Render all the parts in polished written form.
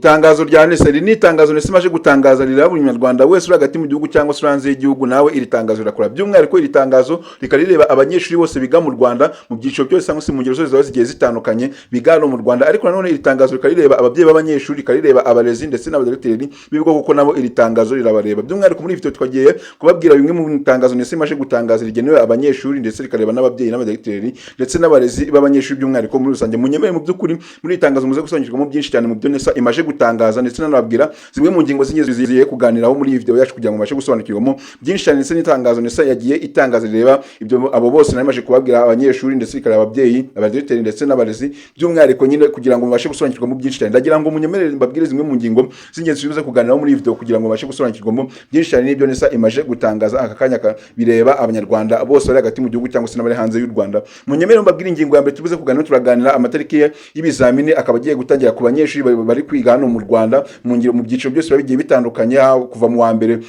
Itangazo rya NESA. Iri ni itangazo NESA imaze gutangaza, rireba buri munyarwanda wese uri hagati mu gihugu cyangwa se uri hanze y'igihugu. Nawe iri tangazo rirakora. By'umwihariko iri tangazo rikaba rireba abanyeshuri bose biga mu Rwanda mu byiciro byose cyangwa se mu ngero zose ziba zigiye zitandukanye biga hano mu Rwanda. Ariko nanone iri tangazo rikaba rireba ababyeyi b'abanyeshuri, rikaba rireba abarezi ndetse n'abadiregiteri b'ibigo, kuko nabo iri tangazo rirabareba. By'umwihariko muri iyi video twagiye kubabwira bimwe mu itangazo NESA imaze gutangaza rigenewe abanyeshuri, ndetse rikareba n'ababyeyi n'abadiregiteri ndetse n'abarezi b'abanyeshuri by'umwihariko muri rusange. Munyemere mu by'ukuri muri iri tangazo muze gusobanukirwamo byinshi cyane mu byo NESA imaze gutangaza, ndetse nanababwira zimwe mu ngingo z'ingenzi zigiye kuganiraho muri iyi video yacu kugira ngo mubashe gusobanukirwamo byinshi cyane, ndetse n'itangazo NESA yagiye itangaza rireba ibyo abo bose nari maze kubabwira, abanyeshuri, ndetse rikareba ababyeyi, abadiregiteri ndetse n'abarezi by'umwihariko nyine, kugira ngo mubashe gusobanukirwamo byinshi cyane. Ndagira ngo munyemerere mbabwire zimwe mu ngingo z'ingenzi tubuze kuganiraho muri iyi video kugira ngo mubashe gusobanukirwamo byinshi cyane n'ibyo NESA imaze gutangaza aka kanya bireba Abanyarwanda bose bari hagati mu gihugu cyangwa se n'abari hanze y'u Rwanda. Munyemerere mbabwire ingingo ya mbere tubuze kuganiraho. Turaganira amatariki y'ibizamini akaba agiye gutangira ku banyeshuri bari kwiga hano mu Rwanda mu ngiro, mu byiciro byose biba bigiye bitandukanye, kuva mu wa mbere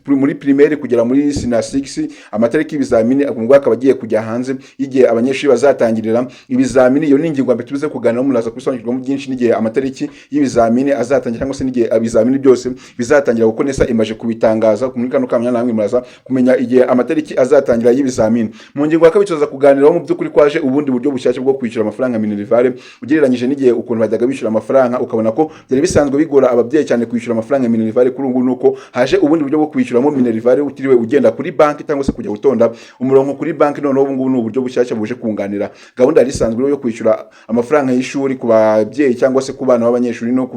muri primaire kugera muri senior 6. Amatariki y'ibizamini ubwo akaba agiye kujya hanze y'igihe abanyeshuri bazatangirira ibizamini. Iyo ni ingingo ya mbere tubuze kuganiraho, muraza kubisobanukirwamo byinshi n'igihe amatariki y'ibizamini azatangira cyangwa se n'igihe ibizamini byose bizatangira, kuko NESA imaze kubitangaza muri kano kanya. Namwe muraza kumenya igihe amatariki azatangira y'ibizamini. Mu ngingo ya kabiri tuzaza kuganiraho mu by'ukuri kwaje ubundi buryo bushyashya bwo kwishyura amafaranga minerval, ugereranyije n'igihe ukuntu bajyaga bishyura amafaranga, ukabona ko byari bisanzwe bigora ababyeyi cyane kwishyura amafaranga ya minerval. Kuri ubu nuko haje ubundi buryo bwo kwishyuramo minerval utiriwe ugenda kuri banki cyangwa se kujya gutonda umurongo kuri banki. Noneho ubu ngubu ni uburyo bushyashya buje kunganira gahunda yari isanzwe yo kwishyura amafaranga y'ishuri ku babyeyi cyangwa se ku bana b'abanyeshuri no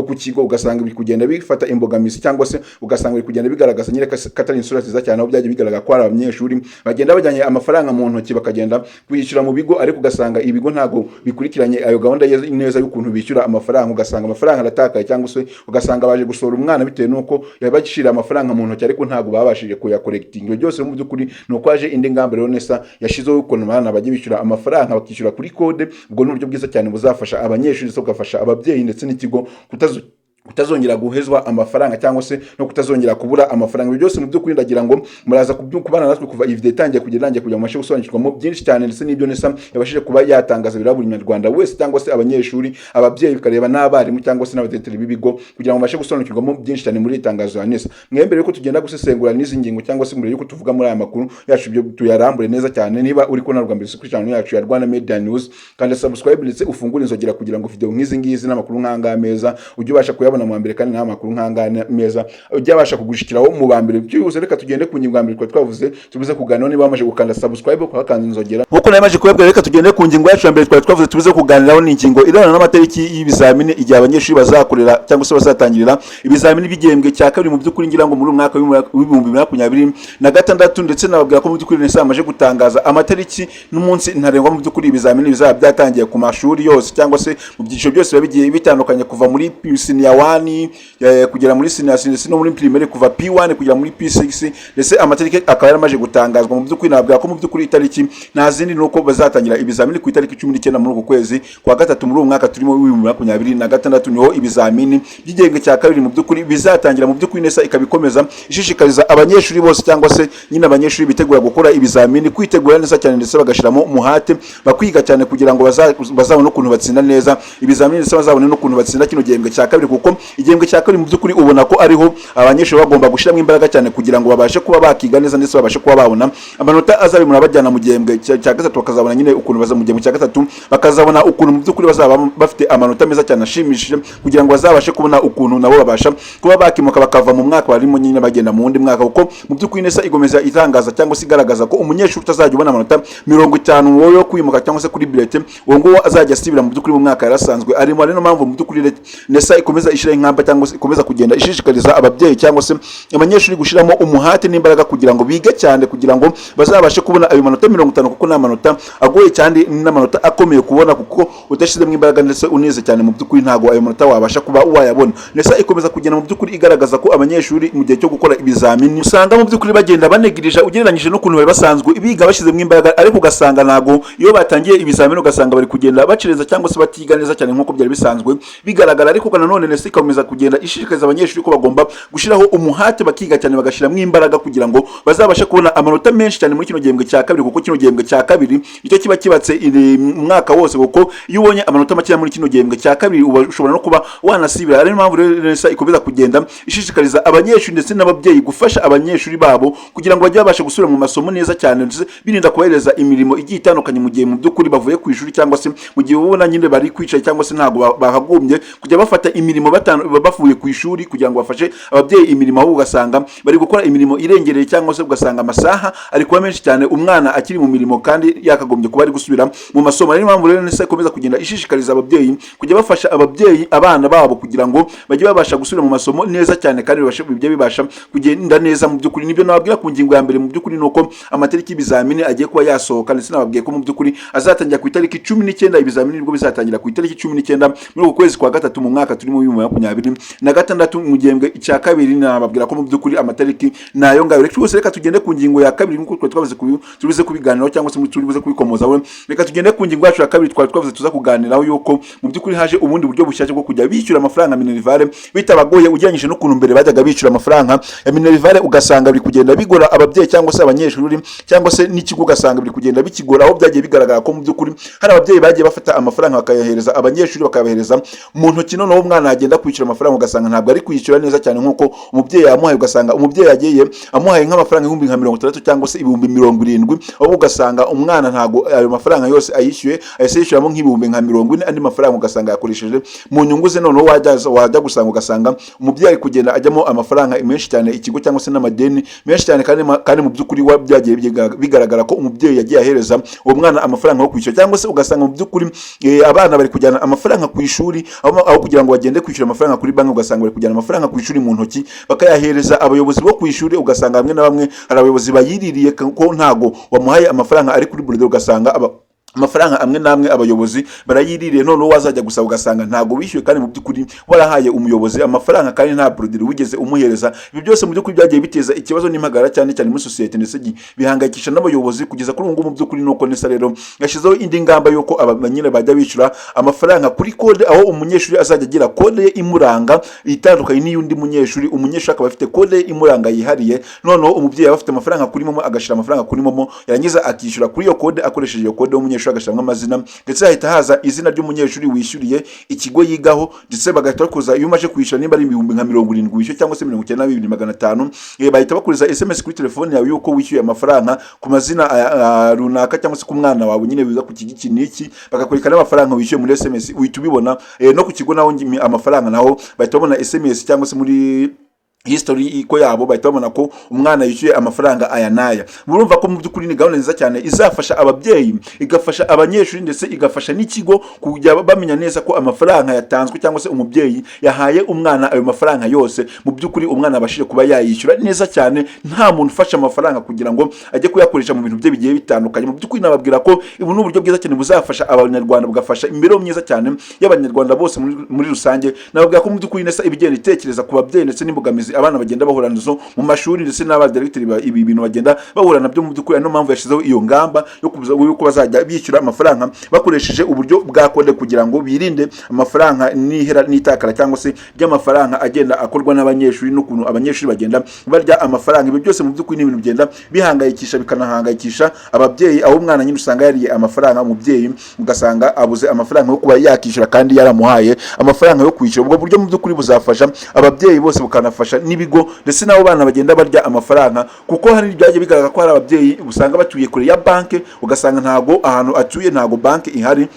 ku kigo, ugasanga biri kugenda bifata imbogamizi cyangwa se ugasanga biri kugenda bigaragaza nyine ko atari isura nziza cyane, aho byagiye bigaragara ko hari abanyeshuri bagenda bajyanye amafaranga mu ntoki bakagenda kwishyura mu bigo, ariko ugasanga ibigo ntabwo bikurikiranye ayo gahunda neza y'ukuntu bishyura amafaranga, ugasanga amafaranga aratakaye cyangwa se ugasanga baje gusohora umwana bitewe n'uko yabashyira amafaranga mu ntoki ariko ntabwo babashije kuyacollectinga. Ibyo byose mu by'ukuri ni uko haje indi ngamba rero NESA yashyizeho ukuntu abana bajya bishyura amafaranga, bakishyura kuri kode. Ubwo ni uburyo bwiza cyane buzafasha abanyeshuri ndetse bugafasha ababyeyi ndetse n'ikigo kutazongera guhezwa amafaranga cyangwa se no kutazongera kubura amafaranga. Ibyo byose mu by'ukuri ndagira ngo muraza kubana natwe kuva iyi video itangiye kugera irangiye kugira ngo mubashe gusobanukirwamo byinshi cyane, ndetse n'ibyo NESA yabashije kuba yatangaza bireba buri munyarwanda wese cyangwa se abanyeshuri, ababyeyi, bikareba n'abarimu cyangwa se n'abadiregiteri b'ibigo, kugira ngo mubashe gusobanukirwamo byinshi cyane muri iri tangazo ya NESA. Mwe mbere yuko tugenda gusesengura n'izi ngingo cyangwa se mbere yuko tuvuga muri aya makuru yacu, ibyo tuyarambure neza cyane, niba uri kubona rwa mbere kuri channel yacu ya Rwanda Media News, kandi subscribe ndetse ufungure inzogera kugira ngo video nk'izi ngizi n'amakuru nk'aya meza ujye ubasha kuyabona mu wa mbere, kandi n'amakuru nk'aya meza ujye abasha kugushikiraho mu ba mbere byihuse. Reka tugende ku ngingo ya mbere twari twavuze tubuze kuganiraho. Niba wamaze gukanda subscribe, ukakanda inzogera nkuko nari maze kubabwira, reka tugende ku ngingo yacu ya mbere twari twavuze tubuze kuganiraho. Ni ingingo irebana n'amatariki y'ibizamini, igihe abanyeshuri bazakorera cyangwa se bazatangirira ibizamini by'igihembwe cya kabiri mu by'ukuri ngira ngo muri uyu mwaka w'2026. Ndetse nababwira ko mu by'ukuri NESA yamaze gutangaza amatariki n'umunsi ntarengwa mu by'ukuri ibizamini bizaba byatangiye ku mashuri yose cyangwa se mu byiciro byose biba bigiye bitandukanye, kuva muri senior 1 kugera muri senior ndetse no muri primaire, kuva P1 kugera muri P6. Ndetse amatariki akaba yaramaze gutangazwa. Mu by'ukuri nababwira ko mu by'ukuri itariki nta zindi, nuko bazatangira ibizamini ku itariki 19 muri uku kwezi kwa gatatu muri uyu mwaka turimo w'2026, niho ibizamini by'igihembwe cya kabiri mu by'ukuri bizatangira. Mu by'ukuri NESA ikaba ikomeza ishishikariza abanyeshuri bose cyangwa se nyine abanyeshuri bitegura gukora ibizamini kwitegura neza cyane, ndetse bagashyiramo umuhate, bakwiga cyane kugira ngo bazabone ukuntu batsinda neza ibizamini, ndetse bazabone n'ukuntu batsinda kino gihembwe cya kabiri, kuko igihembwe cya kabiri mu by'ukuri ubona ko ariho abanyeshuri bagomba gushyiramo imbaraga cyane kugira ngo babashe kuba bakiga neza, ndetse babashe kuba babona amanota azabimura bajyana mu gihembwe cya gatatu, bakazabona nyine ukuntu baza mu gihembwe cya gatatu, bakazabona ukuntu mu by'ukuri bazaba bafite amanota meza cyane ashimishije, kugira ngo bazabashe kubona ukuntu nabo babasha kuba bakimuka bakava mu mwaka barimo nyine bagenda mu wundi mwaka. Kuko mu by'ukuri NESA igomeza itangaza cyangwa se igaragaza ko umunyeshuri utazajya ubona amanota 50 wowe yo kwimuka cyangwa se kuri bulletin, uwo nguwo azajya asibira mu by'ukuri mu mwaka yarasanzwe arimo. Ari no mpamvu mu by'ukuri NESA ikomeza ishyiraho ingamba cyangwa se ikomeza kugenda ishishikariza ababyeyi cyangwa se abanyeshuri gushyiramo umuhate n'imbaraga kugira ngo bige cyane, kugira ngo bazabashe kubona ayo manota 50, kuko ni amanota agoye cyane, n'amanota akomeye kubona, kuko udashyizemo imbaraga ndetse unize cyane, mu by'ukuri ntabwo ayo manota wabasha kuba wayabona. NESA ikomeza kugenda mu by'ukuri igaragaza ko abanyeshuri mu gihe cyo gukora ibizamini usanga mu by'ukuri bagenda banegirija ugereranyije n'ukuntu bari basanzwe biga bashyizemo imbaraga, ariko ugasanga ntabwo iyo batangiye ibizamini ugasanga bari kugenda bacereza cyangwa se batiga neza cyane nk'uko byari bisanzwe bigaragara. Ariko nanone NESA ikomeza kugenda ishishikariza abanyeshuri ko bagomba gushyiraho umuhate, bakiga cyane, bagashyiramo imbaraga kugira ngo bazabashe kubona amanota menshi cyane muri kino gihembwe cya kabiri, kuko kino gihembwe cya kabiri nicyo kiba kibatse umwaka wose, kuko iyo ubonye amanota makeya muri kino gihembwe cya kabiri uba ushobora no kuba wanasibira. Ariyo mpamvu rero NESA ikomeza kugenda ishishikariza abanyeshuri ndetse n'ababyeyi gufasha abanyeshuri babo kugira ngo bajye babasha gusubira mu masomo neza cyane, ndetse birinda kubahereza imirimo igiye itandukanye mu gihe mu by'ukuri bavuye ku ishuri, cyangwa se mu gihe ubona nyine bari kwicaye, cyangwa se ntabwo bakagombye kujya bafata imirimo bavuye ku ishuri kugira ngo bafashe ababyeyi imirimo, ahubwo ugasanga bari gukora imirimo irengereye, cyangwa se ugasanga amasaha ari kuba menshi cyane umwana akiri mu mirimo kandi yakagombye kuba ari gusubira mu masomo. Ariyo mpamvu rero NESA ikomeza kugenda ishishikariza ababyeyi kujya bafasha ababyeyi abana babo kugira ngo bajye babasha gusubira mu masomo neza cyane kandi bijye bibasha kugenda neza. Mu by'ukuri nibyo nababwira ku ngingo ya mbere. Mu by'ukuri ni uko amatariki y'ibizamini agiye kuba yasohoka, ndetse nababwiye ko mu by'ukuri azatangira ku itariki 19. Ibizamini nibwo bizatangira ku itariki 19 muri uku kwezi kwa gatatu mu mwaka turimo 2026, mu gihembwe cya kabiri. Nababwira ko mu by'ukuri amatariki ni ayo ngayo. Reka rwose, reka tugende ku ngingo ya kabiri nk'uko twari twavuze turibuze kubiganiraho cyangwa se turibuze kubikomozaho. Reka tugende ku ngingo yacu ya kabiri twari twavuze tuza kuganiraho, yuko mu by'ukuri haje ubundi buryo bushyashya bwo kujya bishyura amafaranga minerval bitabagoye, ugereranyije n'ukuntu mbere bajyaga bishyura amafaranga ya minerval ugasanga biri kugenda bigora ababyeyi cyangwa se abanyeshuri cyangwa se n'ikigo, ugasanga biri kugenda bikigora, aho byagiye bigaragara ko mu by'ukuri hari ababyeyi bagiye bafata amafaranga bakayahereza abanyeshuri, bakayabahereza mu ntoki, noneho umwana yagenda kwishyura amafaranga ugasanga ntabwo ari kwishyura neza cyane nk'uko umubyeyi yamuhaye, ugasanga umubyeyi yagiye amuhaye nk'amafaranga 60,000 cyangwa se 70,000, ahubwo ugasanga umwana ntabwo ayo mafaranga yose ayishyuye, ahise yishyuramo nka 40,000, andi mafaranga ugasanga yakoresheje mu nyungu ze. Noneho wajya gusanga ugasanga umubyeyi ari kugenda ajyamo amafaranga menshi cyane ikigo cyangwa se n'amadeni menshi cyane, kandi mu by'ukuri byagiye bigaragara ko umubyeyi yagiye ahereza uwo mwana amafaranga yo kwishyura, cyangwa se ugasanga mu by'ukuri abana bari kujyana amafaranga ku ishuri aho kugira ngo bagende kwishyura amafaranga kuri banki, ugasanga bari kujyana amafaranga ku ishuri mu ntoki bakayahereza abayobozi bo ku ishuri, ugasanga bamwe na bamwe hari abayobozi bayiririye ko ntago wamuhaye amafaranga ari kuri bordereau, ugasanga amafaranga amwe n'amwe abayobozi barayiririye. Noneho wazajya gusaba ugasanga ntabwo wishyuye kandi mu by'ukuri warahaye umuyobozi amafaranga kandi nta bordereau wigeze umuhereza. Ibi byose mu by'ukuri byagiye biteza ikibazo n'impagarara cyane cyane muri sosiyete, ndetse bihangayikisha n'abayobozi kugeza kuri ubu ngubu. Mu by'ukuri nuko NESA rero yashyizeho indi ngamba y'uko aba nyine bajya bishyura amafaranga kuri kode, aho umunyeshuri azajya agira kode ye imuranga itandukanye n'iy'undi munyeshuri, umunyeshuri akaba afite kode ye imuranga yihariye. Noneho umubyeyi aba afite amafaranga kuri MoMo, agashyira amafaranga kuri MoMo, yarangiza akishyura kuri iyo kode akoresheje iyo kode y'umunyeshuri, agashyiramo amazina, ndetse hahita haza izina ry'umunyeshuri wishyuriye, ikigo yigaho, ndetse bagahita bakuza iyo umaze kwishyura, nimba ari 70,000 wishyuye cyangwa se 92,500, bahita bakuriza SMS kuri telefone yawe yuko wishyuye amafaranga ku mazina runaka cyangwa se ku mwana wawe nyine wiga ku kigo iki n'iki, bakakwereka n'amafaranga wishyuye muri SMS, uhita ubibona. No ku kigo naho amafaranga naho bahita babona SMS cyangwa se muri history ko yabo bahita babona ko umwana yishyuye amafaranga aya n'aya. Murumva ko mu by'ukuri ni gahunda nziza cyane izafasha ababyeyi, igafasha abanyeshuri, ndetse igafasha n'ikigo kujya bamenya neza ko amafaranga yatanzwe cyangwa se umubyeyi yahaye umwana ayo mafaranga yose, mu by'ukuri umwana abashije kuba yayishyura neza cyane, nta muntu ufashe amafaranga kugira ngo ajye kuyakoresha mu bintu bye bigiye bitandukanye. Mu by'ukuri nababwira ko ubu ni uburyo bwiza cyane buzafasha Abanyarwanda, bugafasha imibereho myiza cyane y'Abanyarwanda bose muri rusange. Nababwira ko mu by'ukuri NESA ibigenda itekereza ku babyeyi ndetse n'imbogamizi abana bagenda bahura nazo mu mashuri, ndetse n'abadiregiteri ibi bintu bagenda bahura nabyo. Mu by'ukuri niyo mpamvu yashyizeho iyo ngamba yo kubuza yuko bazajya bishyura amafaranga bakoresheje uburyo bwa kode, kugira ngo birinde amafaranga n'ihera n'itakara cyangwa se by'amafaranga agenda akorwa n'abanyeshuri n'ukuntu abanyeshuri bagenda barya amafaranga. Ibyo byose mu by'ukuri ni ibintu bigenda bihangayikisha, bikanahangayikisha ababyeyi, aho umwana nyine usanga yariye amafaranga, umubyeyi ugasanga abuze amafaranga yo kuba yakishyura kandi yaramuhaye amafaranga yo kwishyura. Ubwo buryo mu by'ukuri buzafasha ababyeyi bose, bukanafasha n'ibigo ndetse n'abo bana bagenda barya amafaranga, kuko hari ibyagiye bigaragara ko hari ababyeyi usanga batuye kure ya banki, ugasanga ntago ahantu atuye ntago banki ihari,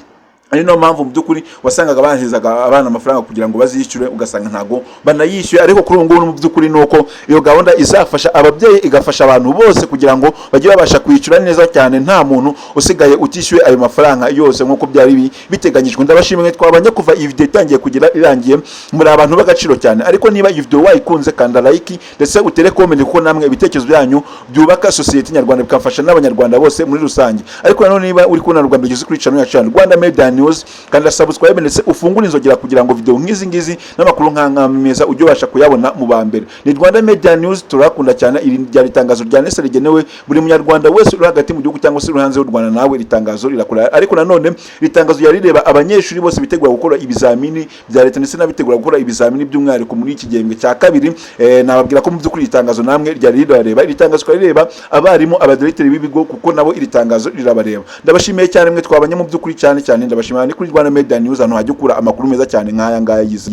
ari niyo mpamvu mu by'ukuri wasangaga bahezaga abana amafaranga kugira ngo bazishyure, ugasanga ntago banayishyuye. Ariko kuri ubu ngubu mu by'ukuri ni uko iyo gahunda izafasha ababyeyi, igafasha abantu bose kugira ngo bajye babasha kwishyura neza cyane, nta muntu usigaye utishyuye ayo mafaranga yose nk'uko byari biteganyijwe. Ndabashimiye twabanye kuva iyi video itangiye kugera irangiye, muri abantu b'agaciro cyane. Ariko niba iyi video wayikunze, kanda like ndetse utere comment, kuko namwe ibitekerezo byanyu byubaka sosiyete nyarwanda, bikafasha n'Abanyarwanda bose muri rusange. Ariko nanone niba uri kubona Rwanda ugeze kuri channel yacu ya Rwanda Media News. Kanda subscribe ndetse ufungure inzogera kugira ngo video nk'izi ngizi n'amakuru nk'aya meza ujye ubasha kuyabona mu ba mbere. Ni Rwanda Media News, turakunda cyane. Iri ryari itangazo rya NESA rigenewe buri munyarwanda wese uri hagati mu gihugu cyangwa se uri hanze y'u Rwanda. Nawe iri tangazo rirakora, ariko nanone iri tangazo ryari rireba abanyeshuri bose bitegura gukora ibizamini bya leta ndetse n'abitegura gukora ibizamini by'umwihariko muri iki gihembwe cya kabiri. Nababwira ko mu by'ukuri iri tangazo namwe ryari rirareba. Iri tangazo rikaba rireba abarimu, abadiregiteri b'ibigo, kuko nabo iri tangazo rirabareba. Ndabashimiye cyane mwe twabanye mu by'ukuri cyane cyane, ndabashimira. Ni kuri Rwanda Media News, ahantu hajya ukura amakuru meza cyane nk'aya ngaya yize.